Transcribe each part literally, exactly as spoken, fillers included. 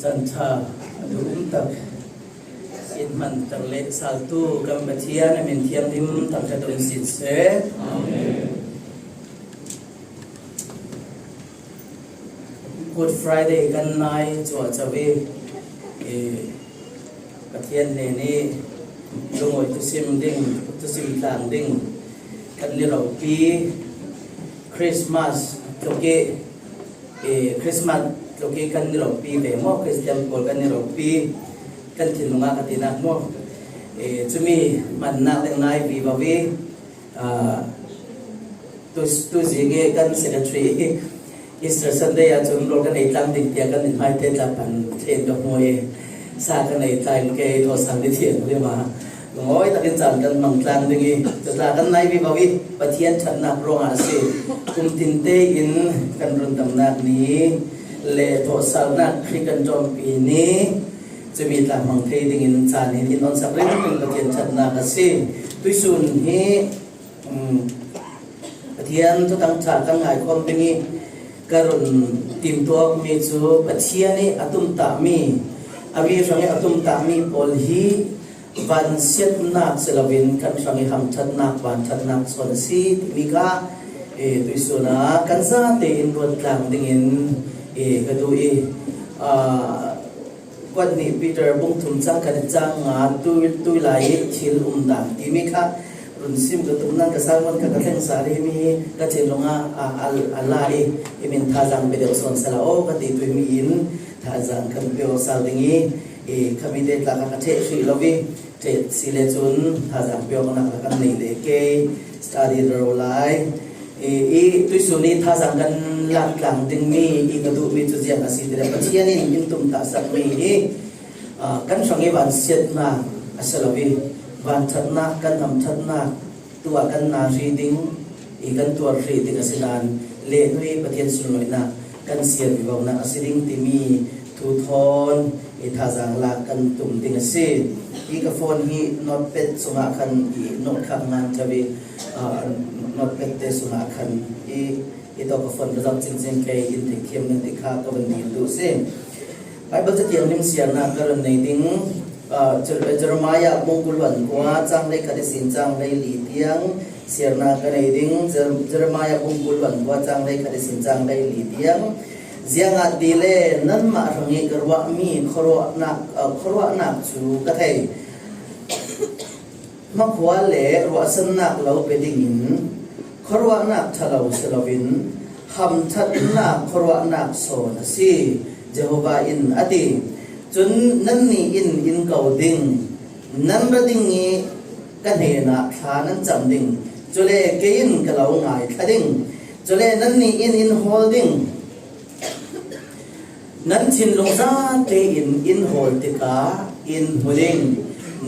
Cantha a dum tak in hman tak leh saltu kan Pathian a min thianghlim tak ka dum sin seh. Good Friday kan nai cuahcau i, eh, Pathian hnen i lungawi thusim ding, thusim tlang ding kan ni ropi, Christmas tluk i, eh, Christmas tluk i kan ni ropi ve maw, Christian pawl kan ni ropi, kan thinlung ah ka tinak maw. Eh, cumi mannak ding nai vivo i, ah, tu, tu zing i kan secretary Easter Sunday ah cun rawl kan ei tlang ding tiah kan in hmaite tla pan thlen ka hmu i, sa kan ei tlang ke thawhsang ni thiang lima. Lungawi takin caan kan hmang tlang ding i, cutla kan nai vivo i, Pathian ṭhatnak ruangah a si. Kum tinte in kan rundamnak ni le thawhsalnak Khrih kan ṭawmpi ni, cumi tla hmang thei dingin caan in in onsak ringring Pathian ṭhatnak a si. Tuisun hi, um, Pathian Thuthang ṭha kan ngaikhawm ding i ka run timtuakmi cu Pathian i a tumtahmi, a mi hrang i a tumtahmi pawl hi vansiatnak si loin kan hrang i hamṭhatnak, vanṭhatnak sawn a si timi kha, eh, tuisun ah kan zate in ruat tlang dingin, eh, ka duh i, ah, Kuat nih Peter bung thum cang khat cang nga tu, tu lai i thil um dan timi kha run sim ka tum nan ka sermon kha ka thleng sal i mi hi ka thinlung ah a, a, a la i, i min thazaang pe deuh sawn sala aw ka ti tui mi in thazaang kan pe aw sal ding i, i khami te tla kha ka ṭheh hrih lo i, ṭheh si le cun thazaang pe awknak la kan nei le ke study ro lai. I, i tuisun i thazaang kan lak tlang dingmi i ka duhmi cu ziang a si ti le Pathian in in tumtah sakmi i, ah, kan hrang i vansiatnak a si lo i vanṭhatnak, kan hamṭhatnak tu ah kan na hrih ding i kan tuar hrih ding a si nan le nu i Pathian sunlawinak kan siar vivonak a si ding timi thu thawn i thazaang lak kan tum ding a si. Hi ka phone hi notepad sungah khan i note khak ngan ṭheu i, ah, notepad te sungah khan i, i tawh ka phone ka zoh cingcing ke in theithiam nan ti kha ka van dil duh si. Bible Cathiang lim siarnak ka run nei ding, ah, Jer-, Jeremiah bung kul luan kua cang lei khat i sin cang lei li tiang siarnak ka nei ding, Jer-, Jeremiah bung kul luan kua cang lei khat i sin cang lei li tiang. Ziangahtile nanmah hrang i ka ruahmi khuaruahnak, ah, khuaruahnak cu ka thei. Hmakhua le ruahsannak lo pe dingin khuaruahnak ṭha lo si loin hamṭhatnak khuaruahnak sawn a si, Jehovah in a ti. Cun nannih in in ko ding, nan ra ding i ka hnenah thla nan cam ding, cule kei in ka lo ngaithla ding, cule nannih in in hawl ding. Nan thinlung zate in in hawl tikah in hmu ding.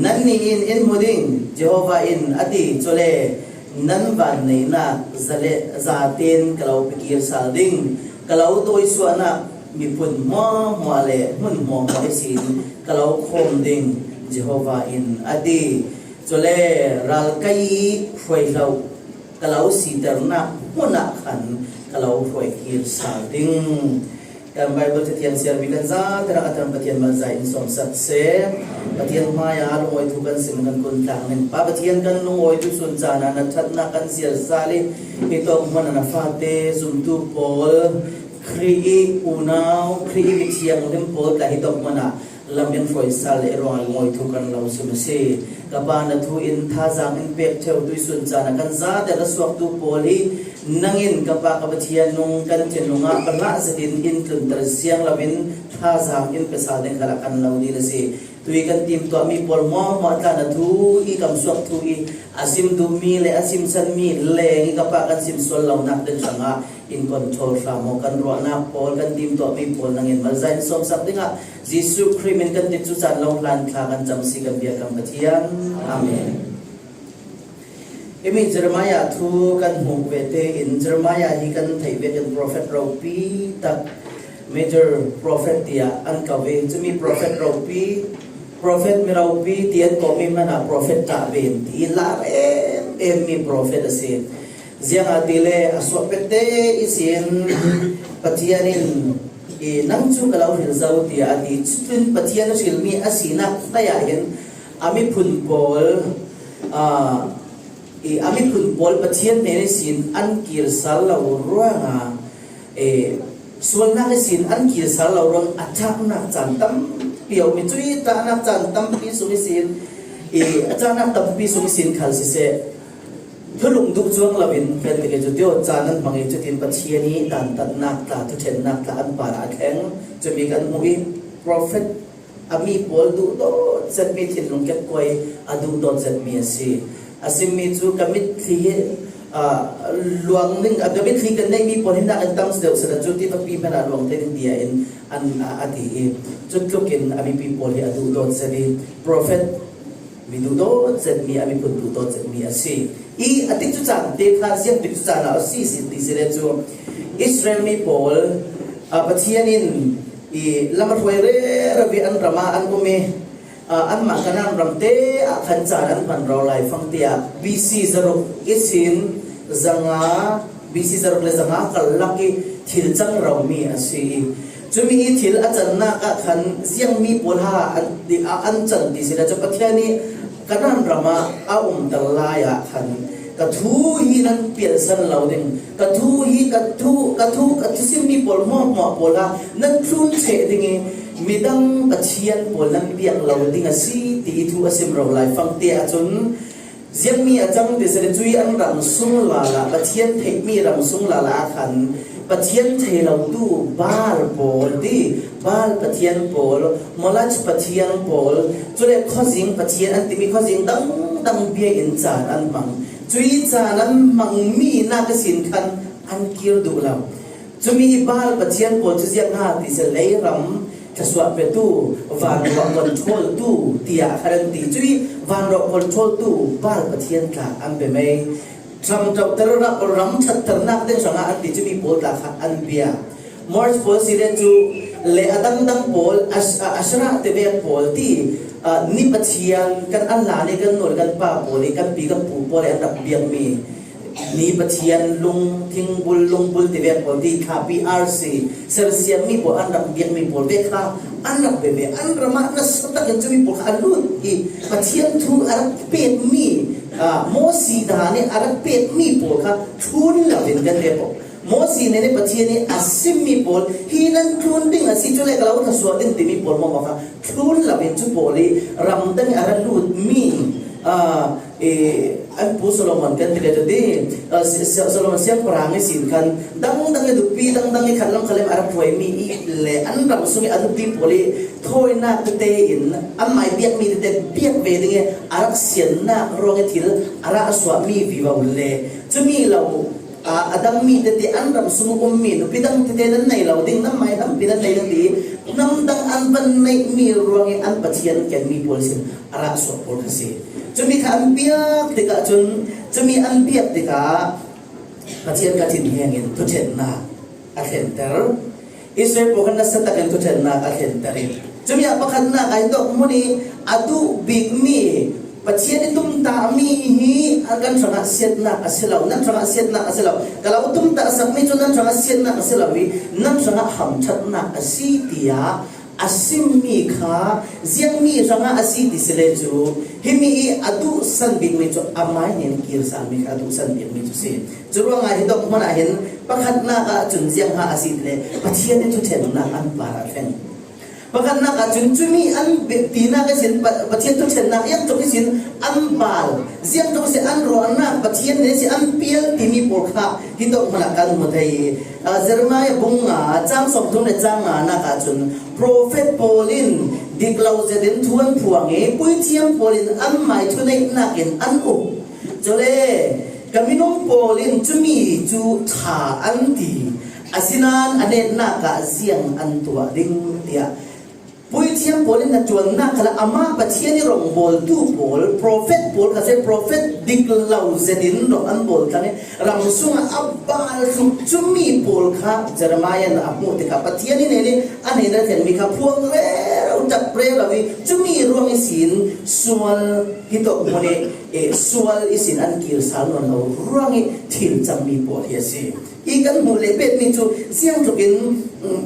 Nannih in in hmu ding, Jehovah in a ti. Cule nan vanneihnak zale-, zaten ka lo pikir sal ding. Ka lo tawisuahnak miphun hmuahhmuah le hmun hmuahhmuah ihsin ka lo khawm ding, Jehovah in a ti. Cule ralkai i hruaihlo ka lo siternak hmun ah khan ka lo hruaikir sal ding. Kan Bible Cathiang siarmi kan zate rak a ṭan Pathian malzai in sawmsak seh. Pathian hmaiah lungawi thu kan sim kan kun tlang in Pa Pathian kan lungawi tuisun caan ah na ṭhatnak kan siar sal i, hi tawk hmun ah na fate zumtu pawl, Khrih i unau, Khrih i mithianghlim pawl tla hi tawk hmun ah lam in hruai sal le ruangah lungawi thu kan lo sim a si. Ka Pa, na thu in thazaang in pek ṭheu tuisun caan ah kan zate na suaktu pawl hi nang in ka Pa ka Pathian nung kan thinlung ah pahlah zetin in tlunter siang lo in thazaang in pe sal ding khalah kan lo dil a si. Tui kan timtuahmi pawl hmuahhmuah tla na thu i kamsuak thu i a sim duhmi le a simsanmi leng i ka Pa kan sim sual lonak ding hrangah in control hram aw, kan ruahnak pawl, kan timtuahmi pawl nang in malzai in sawmsak dingah Jesuh Khrih min kan tikcu caan lo hlan thla kan cam si kan bia kan Pathian. Amen. Himi Jeremiah thu kan hmuh ve tein Jeremiah hi kan theih vekin prophet ropi tak, major prophet tiah an ko ve. Cumi prophet ropi, prophet mi ropi ti an kawhmi hmanah prophet tah ven ti in lar em em mi prophet a si. Ziangahtile a suahpet te ihsin Pathian in I, nang cu ka lo hril zo, tiah a ti. Cutin Pathian a hrilmi a sinak hlei ah hin a miphun pawl, aa, i, a miphun pawl Pathian hnen ihsin an kir sal lo ruangah, e, sualnak ihsin an kir sal lo ruang a ṭahnak caan tampi a um i, cuih ṭahnak caan tampi sung ihsin, i, a ṭahnak tampi sung ihsin khal siseh, thulung duh cuang loin kan ti ke cu tio caan an hmang i, cutin Pathian i dantatnak tla, thuṭhennak tla an parah a thleng. Cumi kan hmuh i, profet a mi pawl duhdawt zetmi, thinlung kepkuai a duhdawt zetmi a si. A simmi cu ka mitthli hi, aa, luang ding, aa, ka mitthli kan neihmi pawl hi nakin tam si deuh seh cu, tiva pi hmanh ah luang thei ding, tiah in an, aa, a ti i, cutlukin a mipi pawl hi a duhdawt zet i, profet mi duhdawt zetmi, a miphun duhdawt zetmi a si. I a tikcu caan te kha ziang tikcu caan ah a si, si ti si le cu, Israel mi pawl, aa, Pathian in i lam a hruai rero i an ram ah an um i, aa, anmah Kanaan ram te ah khan caan an hman ro lai fang, tiah B C zaruk ihsin zanga, B C zaruk le zanga karlak i thil cang romi a si i, cumi i thil a cannak ah khan ziangmi pawl ha an, an can ti si le cu, Pathian i Kanaan ram ah a umter lai ah khan ka thu hi nan pialsan lo ding, ka thu hi, ka thu, ka thu, ka thusimmi pawl hmuahhmuah pawl ah nan tlun ṭheh ding i, midang pathian pawl nan biak lo ding a si, ti i thu a sim ro lai fang te ahcun, ziangmi a cang ti si le cu, an ram sung lala, Pathian theihmi ram sung lala ah khan Pathian thei lotu Baal pawl ti, Baal pathian pawl, Molech pathian pawl, cule khuazing pathian an timi khuazing dangdang bia in caan an hmang. Cui caan an hmangmi nak ihsin khan an kir duh lo. Cumi Baal pathian pawl cu ziang ha ti si le, ram thluasuah petu, vanruah control tu tiah khan an ti. Cui vanruah control tu Baal pathian tla an bia mei. Ṭham ṭohter ram, ram ṭhatternak ding hrangah an ti, cumi pawl tla kha an bia. Molech pawl si le cu, le a dangdang pawl, Ash-, Asherah tivek pawl ti, aa, ni pathian kan an hlan i kan nu le kan pa pawl i kan pi kan pu pawl i an rak biakmi ni pathian, lung, thingbul, lungbul tivek pawl ti, thlapi arsi, sersiammi pawl an rak biakmi pawl ve kha an rak bia ve. An ram ah nasa takin cumi pawl kha a lut i, Pathian thu a rak pekmi, aa, Moses dan i a rak pekmi pawl kha thlun lo in kan ve paoh. Moses nih Pathian i a simmi pawl hi nan tlun ding a si, cule ka lo thluasuah ding timi pawl hmuahhmuah kha thlun lo in cu pawl i ram dang i a ra lutmi, aa, e, an pu Solomon kan ti le cu ti, aa, si-, si-, Solomon siangpahrang ihsin khan dangdang i, dukpi dangdang i khatlam khatlem a ra hruaimi i le an ram sung i a dukpi pawl i thawinak tete in anmah i biakmi tete biak ve ding i a rak siannak ruang i thil a ra suahmi vivo le cumi lo, aa, a dangmi tete, an ram sung ummi nupi dang tete nan nei lo ding, nanmah i lampi nan nei ding ti, hnam dang an van neihmi ruang i an Pathian kenmi pawl sin a ra suak pawl kha si. Cumi kha an biak tikah cun, cumi an biak tikah Pathian kha thinheng in thuṭhennak a thlenter. Israel pawl kha nasa takin thuṭhennak a thlenter i, cumi ah pakhatnak ah hi tawk hmun i a duh bikmi Pathian i tumtahmi hi an kan hrangah siatnak a si lo, nan hrangah siatnak a si lo, ka lo tumtah sakmi cu nan hrangah siatnak a si lo i nan hrangah hamṭhatnak a si, tiah a simmi kha ziangmi hrangah a si ti si le cu, himi i a duhsan bikmi cu amai nih kir salmi kha a duhsan bikmi cu si. Curuangah hi tawk hmun ah hin pakhatnak ah cun ziang ha a si ti le Pathian i thuṭhennak an par a thleng. Pakhatnak ah cun cumi an tinak ihsin Pa-, Pathian thuṭhennak iang tuk ihsin an bal, ziang tuk ihsin an ruahnak Pathian nih si an pial timi pawl kha hi tawk hmun ah kan hmu thei. Aa, Jeremiah bung nga, cang sawmthum le cang nga nak ah cun profet pawl in dik lo zetin thu an phuang i, puithiam pawl in anmai thuneihnak in an uk. Cule ka minung pawl in cumi cu ṭha an ti, asinain a netnak ah ziang an tuah ding, tiah puithiam pawl in a ṭuannak khalah amah Pathian i rongbawltu pawl, profet pawl kha si, profet dik lo zetin rawh an bawl tlang i ram sungah a bal tluk cumi pawl kha Jeremiah in a hmuh tikah Pathian i hnen i a hnen a thlenmi kha phuang rero, ṭap rero i cumi ruang ihsin sual hi tawk hmun i, eh, sual ihsin an kir sal nawn lo ruang i thil cangmi pawl hi a si. I kan hmuh le petmi cu ziang tlukin, um,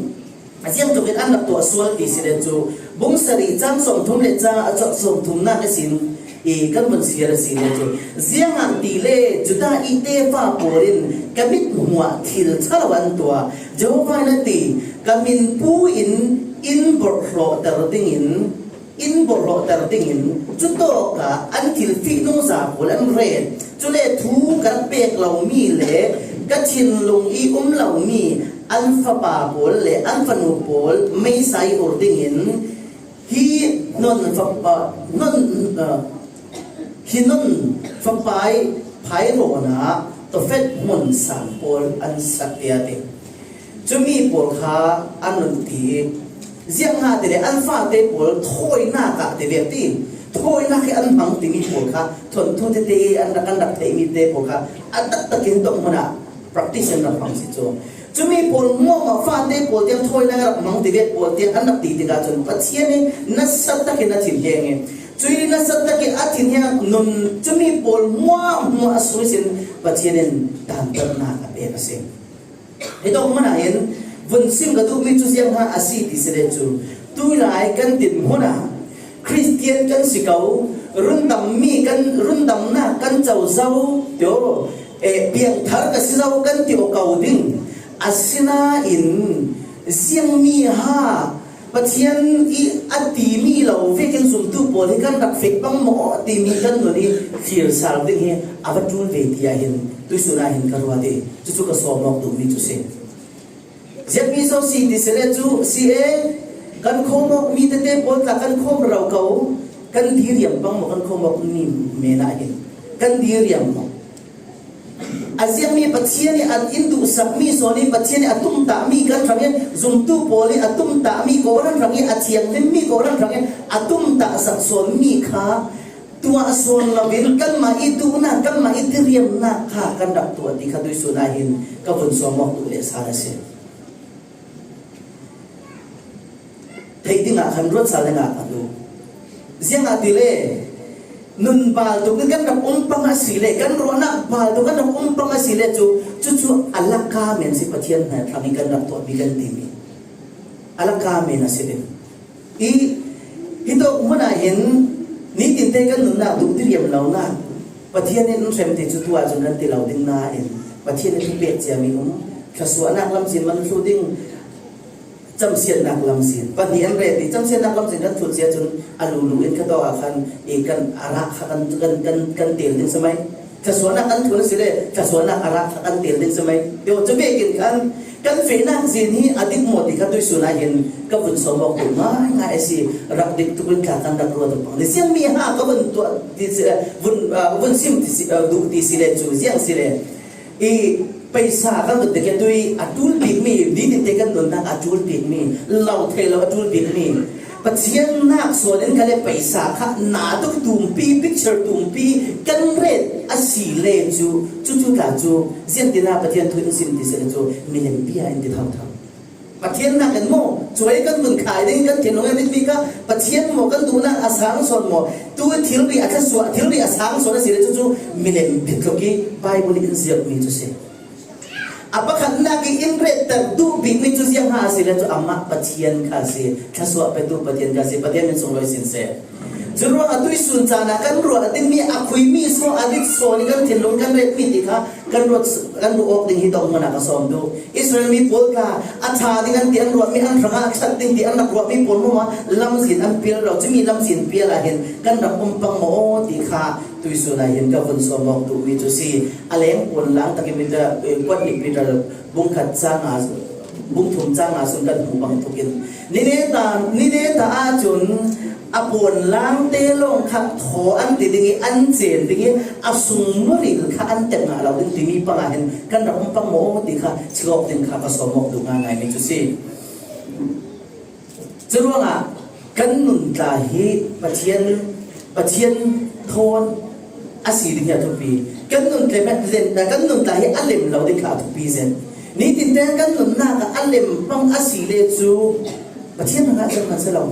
A ziangtukin an rak tuah sual ti si le cu, bung sarih cang sawmthum le cang a cawk sawmthumnak ihsin i kan vun siar a si le cu, ziangahtile Judah i tefa pawl in ka mithmuh ah thil ṭha lo an tuah. Jehovah in a ti, ka min pu in in borhhlawhter dingin, in borhhlawhter dingin, cutawkah an thil fihnungza pawl an ret. Cule thu ka rak pek lomi le ka thinlung i um lomi an fapa pawl le an fanu pawl meisa i ur dingin, hi non fapa, non, uh, hi non fapai phairawna Tofet hmun sang pawl an sak tiah a ti. Cumi pawl kha an nun ti. Ziangah ti le an fate pawl thawinak ah ti vek ti. Thawinak hi an hmang timi pawl kha, thon thu tete an rak, kan rak theihmi te pawl kha a taktakin dawh hmun ah practice an rak hmang si cu. Cumi pawl hmuahhmuah fate pawl tiang thawinak a rak hmang ti vek pawl tiang an rak ti tikah cun Pathian in nasa takin a thinheng i, cui nasa takin a thinheng nun cumi pawl hmuahhmuah a sung ihsin Pathian in dantatnak a pek a si. Hi dawh hmun ah hin vun sim ka duhmi cu ziangah a si ti si le cu, tulai kan dinhmun ah Khristian kan si ko, rundammi kan, rundamnak kan co zo, tio, eh, piangthar ka si zo kan ti aw ko ding. Asinain ziangmi ha Pathian i a timi lo vekin zumtu pawl hi kan rak fek pang maw timi kan nun i fir sal ding hi a va ṭul ve tiah hin tuisun ah hin ka ruat i cucu ka sawm awk duhmi cu si. Ziangmi so si ti si le cu si e, kan khawm awk mi tete pawl tla kan khawm rau ko, kan diriam pang maw kan khawm awk mi men ah hin kan diriam maw? A ziangmi Pathian i an in duhsakmi sawn i Pathian i a tumtahmi kan hrang i zumtu pawl i a tumtahmi kawhhran hrang i a thianghlimmi kawhhran hrang i a tumtahsak sawnmi kha tuah sawn loin kanmah i duhnak, kanmah i diriamnak kha kan rak tuah ti kha tuisun ah hin ka vun sawm awk duh le sal a si. Theih dingah khan ruat sal dingah ka duh. Ziangahtile nun bal tuk in kan rak um pang a si le, kan ruahnak bal tuk kan rak um pang a si le cu, cucu a laka men si Pathian hna thlang in kan rak tuahmi kan timi. A laka men a si ding. I, hi tawk hmun ah hin nitin te kan nunnak duh ti riam lonak Pathian in hrem ti cu tu ahcun kan ti lo ding nain Pathian in thupek ciami um. Thluasuahnak lamcin man hlu ding, camsiatnak lamcin pahnih an ret i camsiatnak lamcin kan thun cia cun a lulu in kha tawk ah khan i kan a rak kha kan, kan, kan, kan tel ding si mai. Thluasuahnak kan thun a si le thluasuahnak a rak kha kan tel ding si mai. Tio cu vekin khan kan fehnak zin hi a dik maw ti kha tuisun ah hin ka vun sawm awk duh ngaingai a si. Rak dik tuk in tla kan rak ruat pang. Ni siangmi ha ka vun tuah ti si le, vun, ah, vun sim ti si, ah, duh ti si le cu ziang si le. I paisa kan tut tikah tui a ṭul bikmi, nitin te kan nunnak a ṭul bikmi, lo thei lo a ṭul bikmi, Pathian nak sual in kha le paisa kha na tuk tumpi, picture tumpi kan ret a si le cu, cucu tla cu, ziangtin ah Pathian thu in sim ti si le cu, milem bia in ti thotho. Pathian nak in maw, cuai kan vun khai ding kan thinlung a mitmi kha Pathian maw kan duhnak a sang sawn maw, tu thilri a thluasuah, thilri a sang sawn a si le cucu milem biatluk i Bible in ziakmi cu si. A pakhatnak i in retter duh bikmi cu ziang ha a si le cu amah Pathian kha a si, thluasuah petu Pathian kha a si, Pathian min sunglawi sin seh. Curuangah tuisun caan ah kan ruah dingmi a khuimi saw a rit sawn i kan thinlung kan retmi ti kha kan ruat, kan ruah awk ding hi tawk hmun ah ka sawm duh. Israel mi pawl kha a ṭha ding an ti an ruahmi an hrangah a ṭhat ding ti an rak ruahmi pawl hmawmah lamzin an pial lo. Cumi lamzin pial ah hin kan rak um pang maw ti kha tuisun ah hin ka vun sawm awk duhmi cu si. A leng pawn lang takin Peter, eh, kuat nih Peter bung khat cang a bung thum cang a sun kan hmuh bang tukin, ni neta, ni neta ahcun a pawn lang te lawng kha thaw an ti ding i an cen ding i a sung muril kha an tek ngah lo ding timi pang ah hin kan rak um pang maw ti kha chikawk ding kha ka sawm awk duh ngaingai mi cu si. Curuangah kan nun tla hi Pathian, Pathian thawn a si ding hi a thupi. Kan nun tlem, tlem, kan nun tla hi a lem lo ding kha a thupi zen. Nitin te kan nunnak ah a lem pang a si le cu Pathian hrangah cun kan si lo.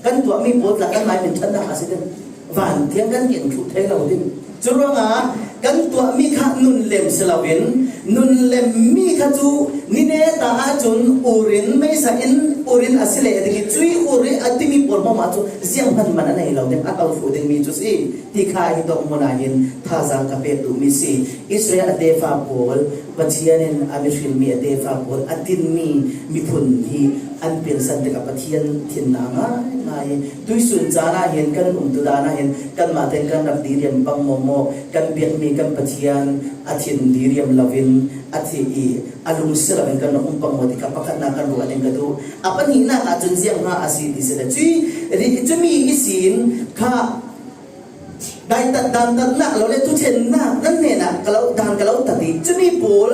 Kan tuahmi pawl tla kan mai min ṭhatnak a si ding. Van tiang kan keng thluh thei lo ding. Curuangah Kan tuahmi kha nunlem si loin, nunlem mi kha cu ni neta ahcun urin meisa in urin a si leh ding i, cui uri a timi pawl hmahmah cu zianghman man a nei lo ding, a to thluh dingmi cu si ti kha hi tawk hmun ah hin thazaang ka pek duhmi si. Israel a tefa pawl, Pathian in a mihrilmi a tefa pawl a tinmi miphun hi an piansan tikah Pathian thinnak ngaingai. Tuihsun caan ah hin kan umtu dan ah hin kanmah tein kan rak diriam bang mawmaw, kan biakmi kan Pathian a thin diriam loin a thi i a lungsi loin kan rak um bang maw tikah pakhatnak kan ruah ding ka duh. A pahnihnak ahcun ziang hnga a si ti si le, cui, cumi ihsin kha daitat dantatnak lo le thuchennak nan hnenah ka lo dan ka lo tat i, cumi pawl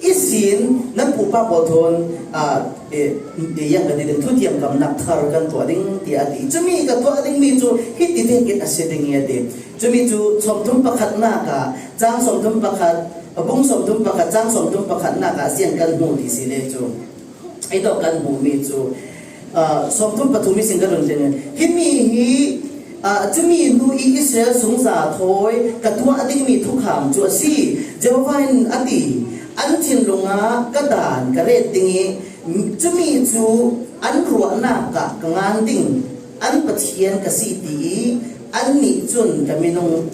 ihsin nan pupa pawl thawn, aa, e, e, yang ka ti ding, thutiam kamnak thar kan tuah ding ti a ti. Cumi ka tuah dingmi cu hiti tekin a si ding i a ti. Cumi cu Sawmthum pakhatnak ah, cang sawmthum pakhat, bung sawmthum pakhat, cang sawmthum pakhatnak ah ziang kan hmuh ti si le cu. Hi tawk kan hmuhmi cu, aa, sawmthum pathum ihsin ka run ding. Himi hi, aa, cumi hnu i Israel zungzal thawi ka tuah dingmi thukham cu a si. Jehovah in a ti, an thinlung ah ka dan ka ret ding i, cumi cu an ruahnak ah ka ngan ding, an Pathian ka si ti i, annih cun ka minung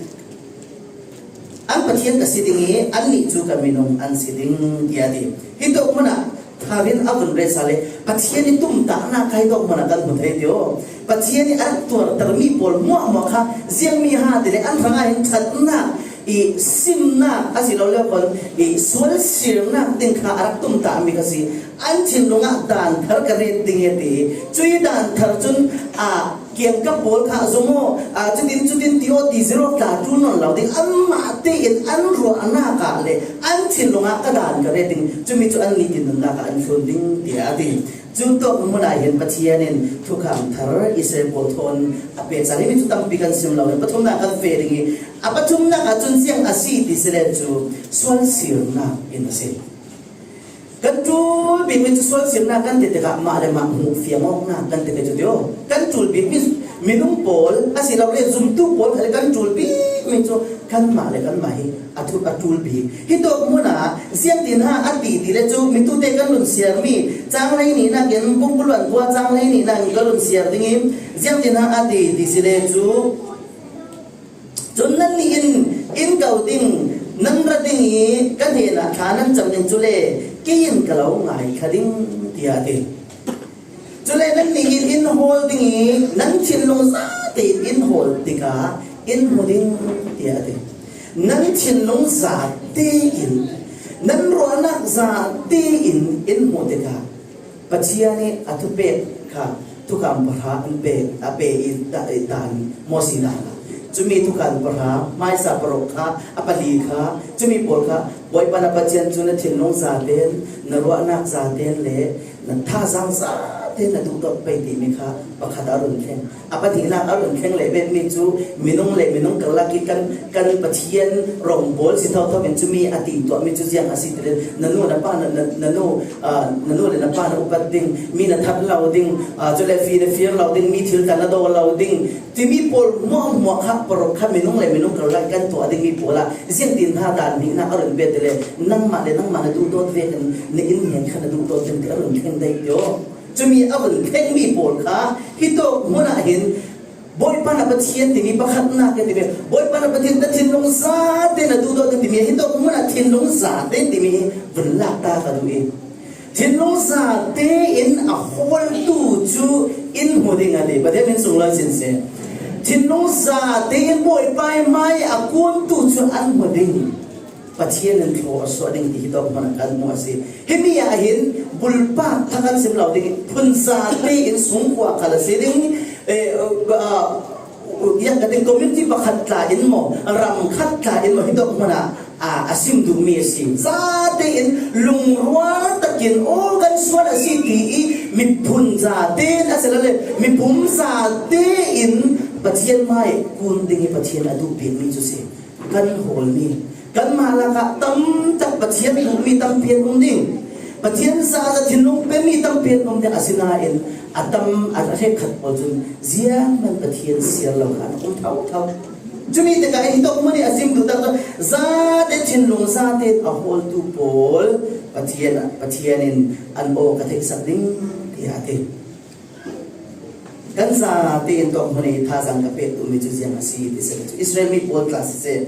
An Pathian ka si ding i, annih cu ka minung an si ding, tiah a ti. Hi tawk hmun ah thar in a vun ret sa le, Pathian i tumtahnak kha hi tawk hmun ah kan hmu thei ti aw. Pathian i a rak tuartermi pawl hmuahhmuah kha ziangmi ha ti le, an hrangah hin ṭhatnak i simnak a si lo le khon i sual sirnak ding kha a rak tumtahmi kha si. An thinlung ah dan thar ka ret ding i a ti. Cui dan thar cun, aa, kiangkap pawl kha zong aw, aa, cutin, cutin ti aw ti zero tla ṭul nawn lo ding. Anmah tein an ruahnak ah le an thinlung ah ka dan ka ret ding. Cumi cu an nitin nunnak ah an hlun ding, tiah a ti. Cu tawk hmun ah hin Pathian in thukham thar Israel pawl thawn a pek. Caan himi cu tampi kan sim lo, pathumnak kan feh ding i, a pathumnak ah cun ziang a si ti si le cu sual sirnak in a si. Kan ṭul bikmi cu sual sirnak kan ti tikah mah le mah hmuh fiang awknak kan ti cu ti aw. Kan ṭul bikmi minung pawl a si lo le zumtu pawl kha le kan ṭul bikmi cu kanmah le kanmah hi a thu a ṭul bik. Hi tawk hmun ah ziangtin ha a ti ti le cu mitute kan run siarmi cang hleihnih nakin bungkuluan khua cang hleihnih nakin kan run siar ding i ziangtin ha a ti ti si le cu Cun nannih in in ko ding, nan ra ding i ka hnenah thla nan cam ding, cule kei in ka lo ngai kha ding, tiah a ti. Cule nannih in in hawl ding i nan thinlung zate in in hawl tikah in hmu ding, tiah a ti. Nan thinlung zate in, nan ruahnak zate in in hmu tikah Pathian i a thupek kha thukham pahra an pek, a pe i da-, i dan Mosi dan ah. Cumi thukham pahra, hmaisa paruk kha, a pali kha, cumi pawl kha, Bawipa na Pathian cu na thinlung zaten, na ruahnak zaten le na thazaang zaten na duhdawt pei timi kha pakhat a run thleng. A pahnihnak a run thleng leh betmi cu minung le minung karlak i kan, kan Pathian rawngbawl si thotho in cumi a ti tuahmi cu ziang a si ti le, na nu na pa na, na, na nu, aa, na nu le na pa na upat ding, mi na that lo ding, aa, cule fir na fir lo ding, mi thil kan na daw lo ding, timi pawl hmuahhmuah kha paruk kha minung le minung karlak kan tuah dingmi pawl ah ziangtin ha dan hnihnak a run bet ti le, nangmah le nangmah na duhdawt vekin na inn hnen kha na duhdawt ding ti a run thleng dai ti aw. Cumi a vun thlengmi pawl kha hi tawk hmun ah hin Bawipa na Pathian timi pakhatnak kan timi, Bawipa na Pathian ta thinlung zate na duhdawt kan timi, hi tawk hmun ah thinlung zate timi vun lak ta ka duh i, thinlung zate in a hawltu cu in hmu ding a ti. Pathian min sunglawi sin seh. Thinlung zate in Bawipa i hmai a kuntu cu an hmu ding. Pathian in thlaw a suah ding ti hi tawk hmun ah kan hmuh a si. Himi ah hin bulpak thak kan sim lo ding, phun zate in sungkua khal a si ding, eh, ah, yang ka ding community pakhat tla in maw, ram khat tla in maw, hi tawk hmun ah, ah, a sim duhmi a si. Zate in lungrual takin aw kan sual a si ti i miphun zate in a si lo le, miphum zate in Pathian hmai kun ding i Pathian a duh bikmi cu si. Kan hawlmi, kanmah lakah tam tak Pathian duhmi tampi an um ding. Pathian zaza thinlung pemi tampi an um ding, asinain a tam, a hrekkhat pawl cun zianghman Pathian siar lo kha an um thotho. Cumi tikah hi tawk hmun i a sim duhtak cu, zate thinlung zate in a hawltu pawl Pathian, Pathian in an aw ka theihsak ding, tiah a ti. Kan zate in tawk hmun i thazaang ka pek duhmi cu ziang a si ti si cu, Israel mi pawl tla siseh,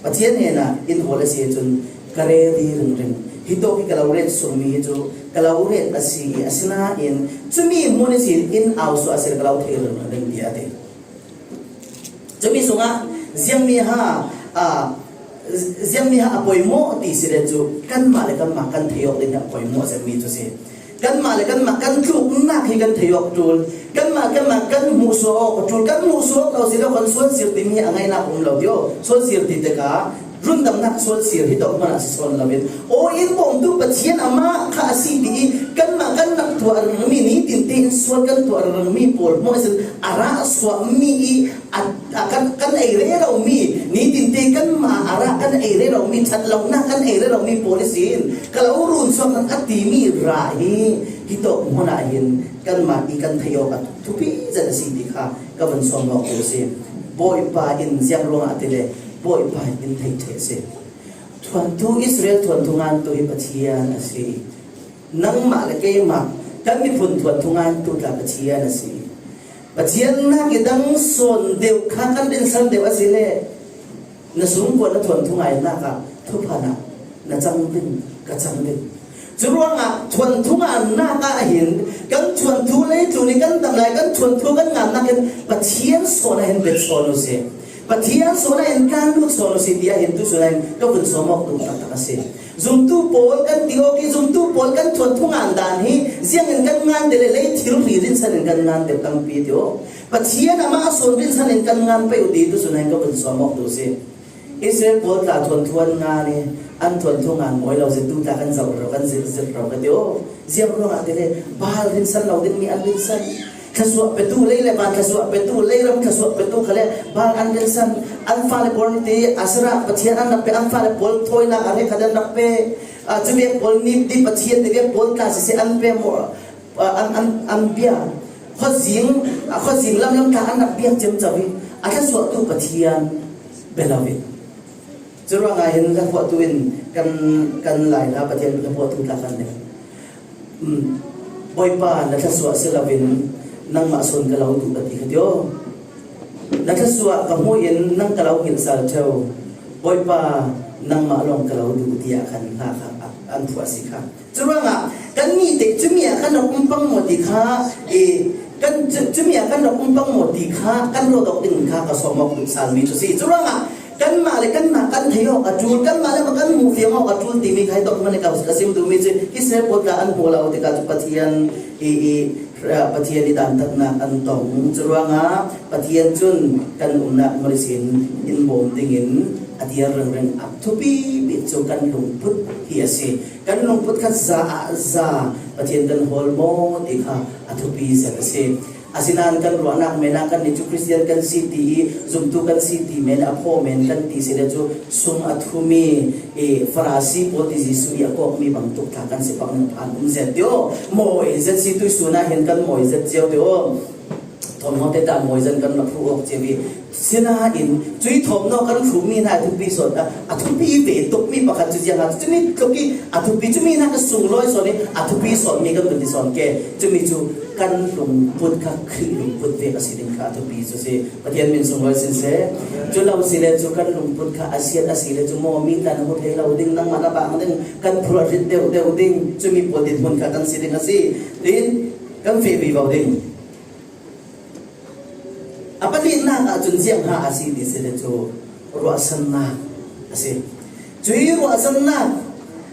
Pathian hnenah in hawl a si ahcun ka redi ringring. Hi tawk hi ka lo ret sungmi hi cu ka lo ret a si i, asinain cumi hmun ihsin in au suah a si le ka lo thei ringring, tiah a ti. Cumi sungah ziangmi ha, aa, ziangmi ha a poimawh ti si le cu, kanmah le kanmah kan thei awk ding hi a poimawh zetmi cu si. Kanmah le kanmah kan tluknak hi kan thei awk ṭul, kanmah kanmah kan hmuhsuah awk ṭul, kan hmuhsuah awk lo si lo, kan sual sir timi hi a ngaihnak um lo ti aw. Sual sir ti tikah rundamnak sual sir hi tawk hmanah si sawn loin, aw, in bawmtu Pathian amah kha a si ti i, kanmah kan rak tuah ringmi, nitin tein sual kan tuah ringmi pawl hmuah sin a rah suahmi i, a, a kan, kan ei rero mi, nitin te kanmah a rah kan ei rero mi, ṭhat lonak kan ei rero mi pawl ihsin ka lo run suak a timi rah hi, hi tawk hmunah hin kanmah i kan thei awk a thupi zet a si ti kha ka vun sawm awk a si. Bawipa in ziang ruangah a ti le, Bawipa in thei ṭheh a si. Thuantu Israel thuantu ngantu hi Pathian a si. Nangmah le keimah kan miphun thuantu ngantu tla Pathian a si. Pathian nak i dang sawn deuh kha kan rinsan deuh a si le, na sungkuan na thuantu ngainak ah thuphan ah na cang ding, ka cang ding. Curuangah thuantu ngannak ah hin kan thuantu leitlun i kan dam lai, kan thuantu kan ngannak hin Pathian sawn ah hin bet sawn u si. Pathian sawn ah hin kan lut sawn u si, tiah hin tu sawn ah hin ka vun sawm awk duh taktak a si. Zumtu pawl kan ti awk i, zumtu pawl kan thuantu ngan dan hi ziangin kan ngan te le, lei thilri rinsan in kan ngan te tampi ti aw. Pathian amah sawn rinsan in kan ngan pei u ti tu sawn ah hin ka vun sawm awk duh si. Israel pawl tla thuantu an ngan i, an thuantu ngan mawi lo zet tu tla kan zoh ro, kan zirh zirh ro ka ti aw. Ziang ruangah ti le, Baal rinsan lo dingmi an rinsan. Thluasuah petu, lei le van thluasuah petu, leiram thluasuah petu kha le Baal an rinsan. An fale pawl ti Asherah pathian an rak pe, an fale pawl thawinak a hrek khat an rak pe. Aa, cu vek pawl ni, ni pathian ti vek pawl tla siseh an pe maw? Aa, an, an, an bia. Khuazing, aa, khuazing lamlam tla an rak biak ciamco i a thluasuahtu pathian bia lo in. Curuangah hin hla phuahtu in kan, kan Lai hla Pathian hla phuahtu tla kan nei. Um, Bawipa, na thluasuah si loin nangmah sawn ka lo duh ka ti kha ti aw. Na thluasuah ka hmuh in nang ka lo hngilh sal ṭheu. Bawipa, nangmah lawng ka lo duh, tiah khan hna kha an phuah si kha. Curuangah kan nih te cumi ah kan rak um pang maw ti kha, i, kan cu-, cumi ah kan rak um pang maw ti kha kan ruat awk ding kha ka sawm awk duh salmi cu si. Curuangah kanmah le kanmah kan thei awk a ṭul, kanmah le kan hmuh fiang awk a ṭul timi kha hi tawk hmanh ka, ka sim duhmi cu Israel pawl tla an hmuh lo tikah cu Pathian i, i, Pathian i dantatnak an tong. Curuangah Pathian cun kan umnak hmun ihsin in bawm dingin a dir ringring a thupi bik cu kan lungput hi a si. Kan lungput kha za ah za Pathian kan hawl maw ti kha a thupi zet a si. Asinain kan ruahnak men ah kan nih cu Khristian kan si ti i, zumtu kan si ti men a phaw men kan ti si le cu, sung a thumi i Farasi pawl ti Jesuh i a kawkmi bantuk tla kan si bang phan um zet ti aw. Mawi zet si, tuihsun ah hin kan mawi zet cio ti aw. Thawmhnaw te ta mawi zet kan rak hruh awk cio i, sinain cui thawmhnaw kan hruhmi hna a thupi sawn, a, a thupi ve tukmi pakhat cu ziang a, cumi tluk i a thupi, cumi hna ka sunglawi sawn i a thupi sawnmi kan vun ti sawn ke. Cumi cu kan lungput kha Khrih lungput ve ka si ding kha a thupi cu si. Pathian min sunglawi sin seh. Cu lo si le cu kan lungput kha a siat a si le cu maw, mi tla na hmu thei lo ding, nangmah na bang ding, kan phurh a hrit deuh deuh ding, cumi pawl dinhmun kha kan si ding a si. Tin, kan feh vivo ding. A pahnihnak ah cun ziang ha a si ti si le cu ruahsannak a si. Cui ruahsannak,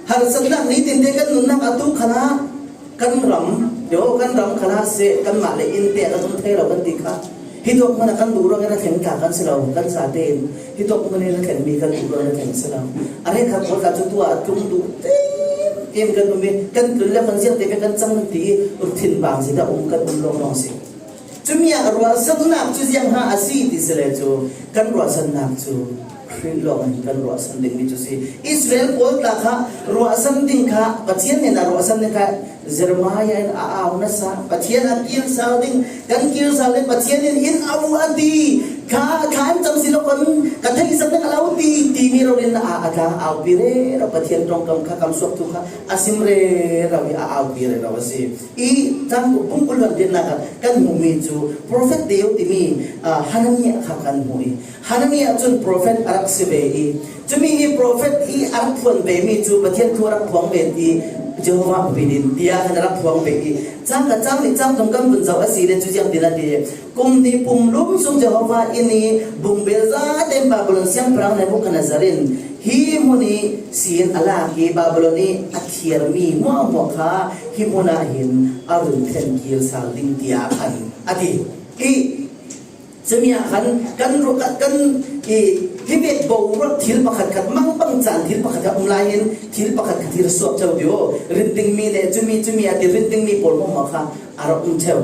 harsatnak, nitin te kan nunnak atu khalah kan ram, yo, kan ram khalah seh, kanmah le in te a tum thei lo kan ti kha. Hi tawk hmanh ah kan duh ruangah na thleng tla kan si lo, kan zate in hi tawk hmanh ah na thlengmi kan duh ruangah na thleng si lo. A hrekkhat pawl tla cu tuah a tlung duh te in kan um i, kan tlun le kan ziang te kan cang ti i, thin bang zit ah um kan um lawng lawng si. Cumi ah ruahsannak cu ziang ha a si ti si le cu, kan ruahsannak cu Khrih lawng in kan ruahsan dingmi cu si. Israel pawl tla kha ruahsan ding kha, Pathian hnenah ruahsan ding kha Jeremiah in a au nasa, Pathian a kir sal ding, kan kir sal ding, Pathian in in au a ti, kha, kha an cham si lo kan, ka thei sak ding a lo ti, ti mi ro in a, a tla au pi re ro, Pathian tong kam kha kam suak tu kha, a sim re ro, a au pi re ro a si. I tang bung kul wan din na ka, kan mu mi chu, prophet deu ti mi, a, Hananiah kha kan mu i. Hananiah cun prophet a rak si ve i, cumi hi prophet i a rak phuan ve mi cu Pathian thu a rak phuang ve ti Jehovah pi din tiah khan a rak phuang ve i, cang ka cang nih cang thum kan vun zoh a si le cu ziang tin a ti. Kum hnih pumlum sung Jehovah in i bungbel zate in Babylon siangpahrang Nebuchadnezzar in hi hmun i sin a lak i Babylon i a thiarmi hmuahhmuah kha hi hmun ah hin a run thlen kir sal ding tiah khan a ti. I Cumi ah khan kan ruah kan, kan i, hi vek boruak thil pakhat khat, mangbang caan thil pakhat khat um lai in thil pakhat khat hi ra suak co dih aw. Rin dingmi le cumi, cumi ah ti rin dingmi pawl hmuahhmuah kha a rak um co.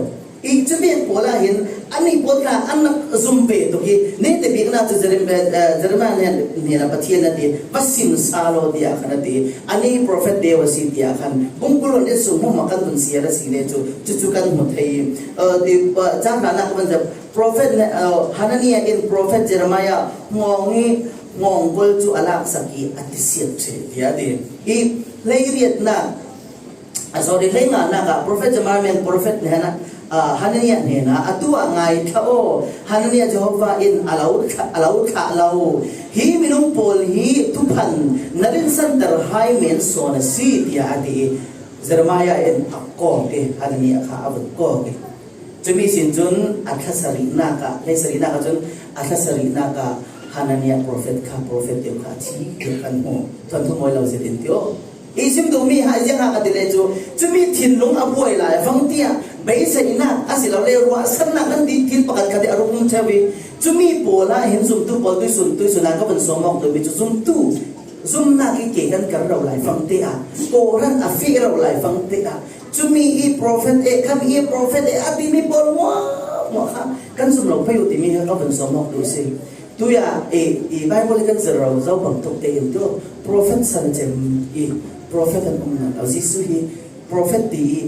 I cumi pawl ah hin annih pawl kha an rak zum ve tuk i, nete biknak cu Jerem-, eh, eh, Jeremiah hnenah Pathian a ti, va sim sa law tiah khan a ti. Annih prophet deu a si tiah khan bungkul in sung hmuahhmuah kan vun siar a si le cu, cucu kan hmu thei i, eh, ti, eh, cang hlanah ka van zat. Prophet ne-, uh, Hananiah in prophet Jeremiah ngawng i ngawng gol cu a laksak i a tisiat ṭheh, tiah a ti. I hleiriatnak, ah, sorry, hleinganak ah prophet Jeremiah men prophet hnenah, ah, Hananiah hnenah, "Atu ah ngai thla aw, Hananiah Jehovah in a lo thla, a lo thlah lo. Hi minung pawl hi thuphan na rinsanter hai men sawn a si," tiah a ti i Jeremiah in a kawk i Hananiah kha a vun kawk i. Cumi sin cun a thlasarihnak ah, hleisarihnak ah cun a thlasarihnak ah Hananiah prophet kha, prophet deu kha a thi tiah kan hmu. Thuanthu mawi lo zet in tio. I sim duhmi ha, ziang ha ka ti le cu, cumi thinlung a buai lai fang tiah beiseinak a si lo le ruahsannak kan ti thil pakhat khat i a rak um ṭheu i, cumi pawl ah hin zumtu pawl tuisun, tuisun ah ka van sawm awk duhmi cu zumtu, zumnak i ke kan kar lo lai fang te ah, Kawhhran a feh lo lai fang te ah, cumi i prophet e, khami i prophet e, a timi pawl hmuahhmuah kha kan zum lo pei uh timi kha ka vun sawm awk duh si. Tuya e, i Bible i kan zir lo zo bang tuk tein tu prophet san cem i prophet an um nawn lo. Jesuh hi prophet ti i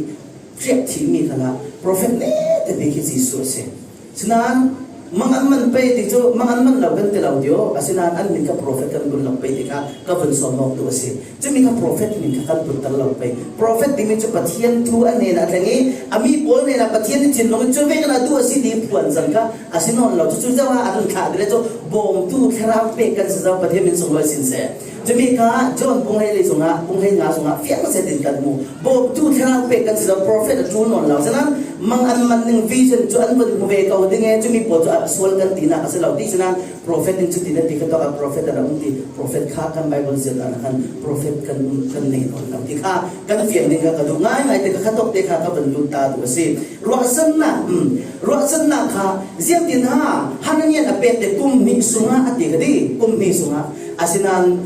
hriak thimi khalah prophet nete bik hi Jesuh a si. Sinain mang an man pei ti cu mang an man lo kan ti lo dio. Asinain an min kha prophet kan bun lo pei ti kha ka vun sawm awk duh a si. Cumi kha prophet min kha kan put ter lo pei. Prophet timi cu Pathian thu a hnenah a thleng i, a mi pawl hnenah Pathian i thinlung cu ve kan a duh a si ti phuan zan kha a si nawn lo. Cucu zoh ah a run thlah ti le cu bawmtu thlarau pek kan si zo, Pathian min sunglawi sin seh. Cumi kha John bung hleili sungah, bung hleinga sungah fiang zet in kan hmu. Bawmtu thlarau pek kan si lo, prophet a ṭul nawn lo. Sinain mang an man ning vision cu an vun hmu ve ko ding e, cumi pawl cu a sual kan tinak a si lo ti. Sinain prophet in cuti na ti kha tawk a prophet a ra um ti, prophet kha kan Bible zir ah khan prophet kan, kan nei nawn lo ti kha kan fiang ding kha ka duh ngaingai te kha kha tawk te kha ka van lut ta duh a si. Ruahsannak, um, ruahsannak kha ziangtin ha, Hananiah a pek te kum hnih sungah a ti ka ti, kum hnih sungah. Asinain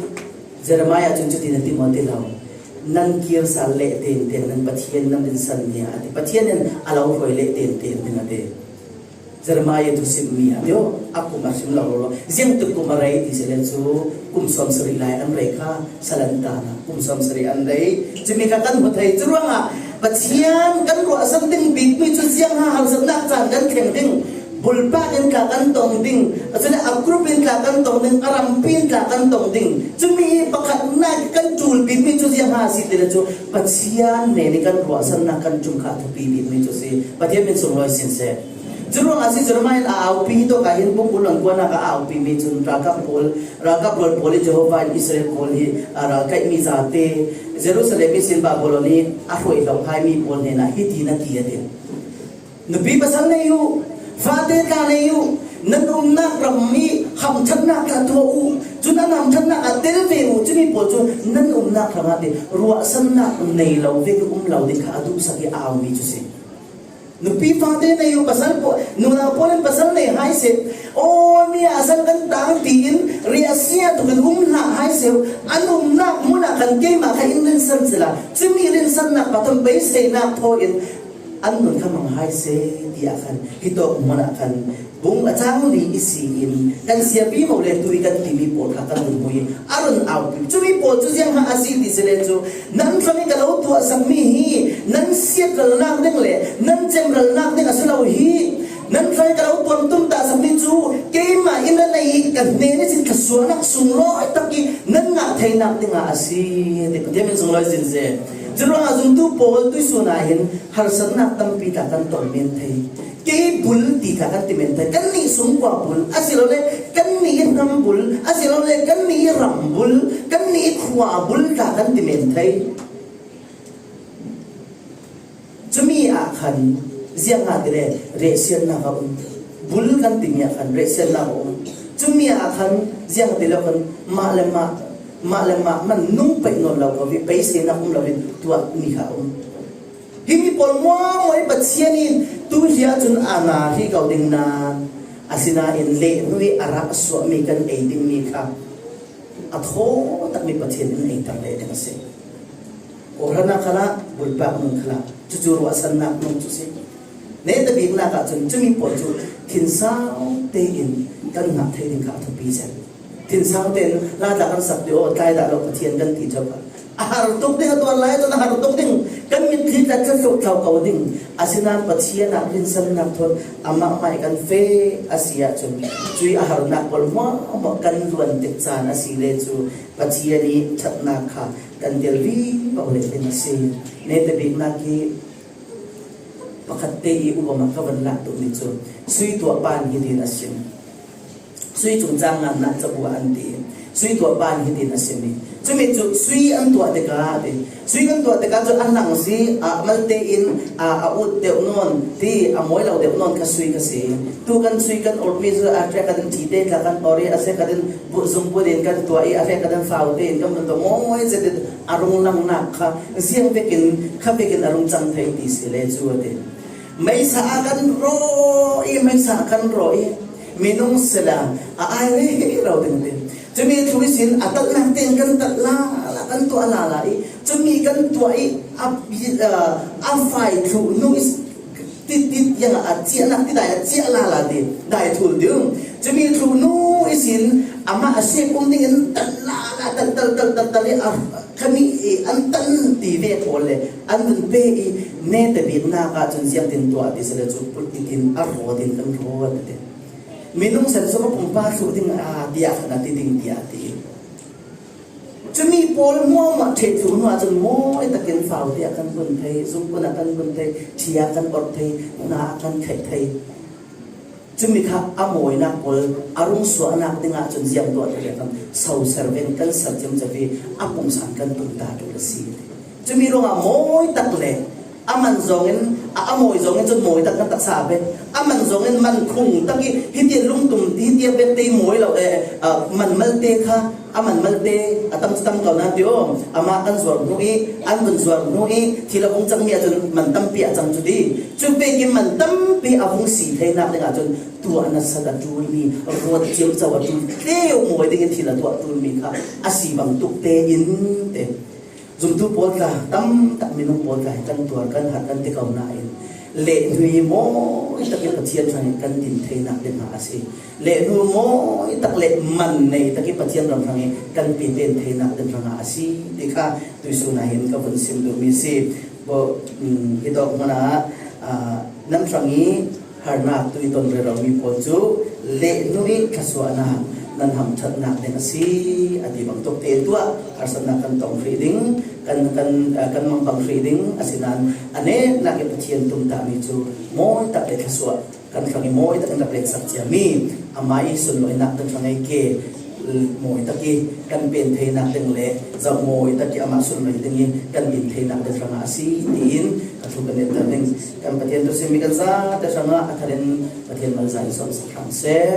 Jeremiah cun cuti na ti maw ti lo. Nan kir sal leh tengteng nan Pathian nan rinsan nia a ti. Pathian in a lo hruai leh tengteng ding a ti. Jeremiah thusimmi ah tio, a kum a hrim lo lo. Ziangtik kum a rei ti si le cu kum sawm sarih lai an rei kha, Salanta ah kum sawm sarih an rei. Cumi kha kan hmu thei. Curuangah Pathian kan ruahsan ding bikmi cu ziang ha harsatnak caan kan thleng ding, bulpak in tla kan tong ding, a cun a group in tla kan tong ding, a rampi in tla kan tong ding. Cumi pakhatnak kan ṭul bikmi cu ziang ha a si ti le cu Pathian hnen i kan ruahsannak kan ṭum kha a thupi bikmi cu si. Pathian min sunglawi sin seh. Curuangah si Jeremiah in a aupi hi tawk ah hin bungkul langkuanak ah a aupi mi cun ralkap pawl, ralkap rawl pawl i Jehovah in Israel pawl hi a ralkaihmi zate, Jerusalem ihsin Babylon i a hruai hloh hai mi pawl hnenah hiti na ti a ti. Nupi pasal nei uh, fate tla nei uh, nan umnak ram i hamṭhatnak ah tuah uh, cun an hamṭhatnak ah tel ve uh, cumi pawl cu nan umnak hrangah ti ruahsannak nei lo vek um lo ding kha a duhsak i a aumi cu si. Nupi fate nei uh, pasal pawl, nunau pawl in pasal nei hai seh. Aw, mi ah a sal kan tang tiin riahsia tuk in um hlah hai seh. An umnak hmun ah khan keimah kha in rinsan sila. Cumi rinsannak pathum beiseinak thaw in An nun kha mang hai se, tiah khan, hi tawk hmun ah khan, bung a cang li i si in, kan siapi mo le tu i kan timi pawl kha kan hun hmu i, a run aupi. Cumi pawl cu ziang ha a si ti si le cu, nan hrang i ka lo tuahsak mi hi, nan siatralnak ding le nan cemralnak ding a si lo hi. Nan hrang i ka lo tuam tum ta sak mi cu, keimah in na nei i ka hnen i sin ka suahnak sunglawi tak i nan ngah theinak dingah a si, ti Pathian min sunglawi zin se. Curuangah zumtu pawl tuisun ah hin, harsatnak tampi tla kan tong men thei. Kei bul ti tla kan ti men thei. Kannih sungkua bul, asilole kannih i hnam bul, asilole kannih i ram bul, kannih i khua bul tla kan ti men thei. Cumi ah khan ziangahtile rehsiatnak a um. Bul kan timi ah khan rehsiatnak a um. Cumi ah khan ziangahtile khan mah le mah, mah le mah man nung peih nawn lo ko, pei seinak um lo in tuah mi kha a um. Himi pawl muangmui Pathian in tu hi ahcun a na hi ko ding nain, asinain lehnu i a rak a suahmi kan ei dingmi kha a thaw takmi Pathian in ei tak leh ding a si. Kawhhrannak khalah, bulpak nun khalah, cucu ruahsannak nun cu si. Netabiknak ahcun cumi pawl cu thinsau tein kan ngah thei ding kha a thupi zet. Thinsau tein lata kan sak ti aw, tlai dah lo Pathian kan ti cio kha. A har tuk ding, a tuar lai ahcun a har tuk ding, kan mitthli tlat tlat tuk thlau ko ding. Asinain Pathian ah rinsannak thawn amah mai kan feh a si ahcun, cui a harnak pawl hmuahhmuah kan luan tik caan a si le cu Pathian i ṭhatnak kha kan tel vivo le ding a si. Netabiknak i pakhat te i upama ka van lak duhmi cu sui tuah ban hi din a si. Sui cungcang ngannak cabu an ti. Sui tuah ban hi din a si mi. Cumi cu sui an tuah tikah ti. Sui kan tuah tikah cu a hlang si, a malte in, a, a ut deuh nawn ti, a mawi lo deuh nawn kha sui kha si. Tu kan sui kan orhmi cu a hrek kan in ṭhite tla kan orh i a hrek kan in bu-, zungput in kan tuah i a hrek kan in faute in kan vun tuah mawi zet in a rung langnak kha ziang vekin, kha vekin a rung cang thei ti si le cu a ti. Meisa ah kan rawh i, meisa ah kan rawh i, minung sila a ai rero ding ti. Cumi thlu ihsin a tatnak tein kan tat lala, kan tuah lala i, cumi kan tuah i, a, a, a fai thlu nu i, ti, ti, yang a ciahnak ti dai, a ciah lala ti dai thul ding. Cumi thlu nu ihsin amah a sek um dingin tat lala, tat, tat, tat, tat, tat i, a, khami i an tan ti ve pawl le an vun pe i, netabiknak ah cun ziangtin tuah ti si le cu pulpit in a raw ding kan raw ti. Minung sen cu ka pumpa thluh ding a tiah khan a ti ding tiah a ti. Cumi pawl hmuahhmuah ṭheh thluh hnu ahcun mawi takin faute ah kan vun thei, zungpun ah kan vun thei, ṭhi ah kan orh thei, hna ah kan khaih thei. Cumi kha a mawinak pawl a rung suahnak dingah cun ziang tuah ti le kan so servant kan ser ciamco i a pumsan kan tum ta tuk a si. Cumi ruangah mawi tak le a man zongin, a, a mawi zongin cun mawi tak kan taksa a pe. A man zongin man khung tak i hiti lungtum ti, hiti a pek te i mawi lo, eh, ah, man malte kha a man malte a tam, tam ko na ti aw. Amah kan zuar hnu i, an vun zuar hnu i, thil a vung cangmi ahcun man tampi a cang cu ti. Cu vekin man tampi a vung si theinak dingah cun tuah nasat a ṭulmi, ruat ciamco a ṭul, tleu mawi dingin thil a tuah ṭulmi kha a si bang tuk tein te. Zumtu pawl tla, tam tak minung pawl tla hi kan tuar, kan hat, kan ti ko nain, lehnu i mawi takin Pathian hrangin kan din theinak ding hnga a si. Lehnu mawi tak le man nei takin Pathian ram hrangin kan pe pen theinak ding hrangah a si ti kha tuisun ah hin ka vun sim duhmi si. Bo, um, hi tawk hmanah, ah, nan hrang i harnak tui ton reromi pawl cu lehnu i thluasuahnak nan hamṭhatnak ding a si, a ti bang tuk te tuah harsatnak kan tong hrih ding, kan, kan, ah, kan mang pang hrih ding, asinain a netnak i Pathian tumtahmi cu mawi tak le thluasuah kan hrang i mawi takin rak letsak ciami amah i sunlawinak ding hrang i ke mawi tak i kan pen theinak ding le zoh mawi tak i amah sunlawi ding i kan din theinak ding hrangah a si tiin ka thu kan netter ding. Kan Pathian tu simi kan zate hrangah a tharin Pathian malza in sawmsak hram seh.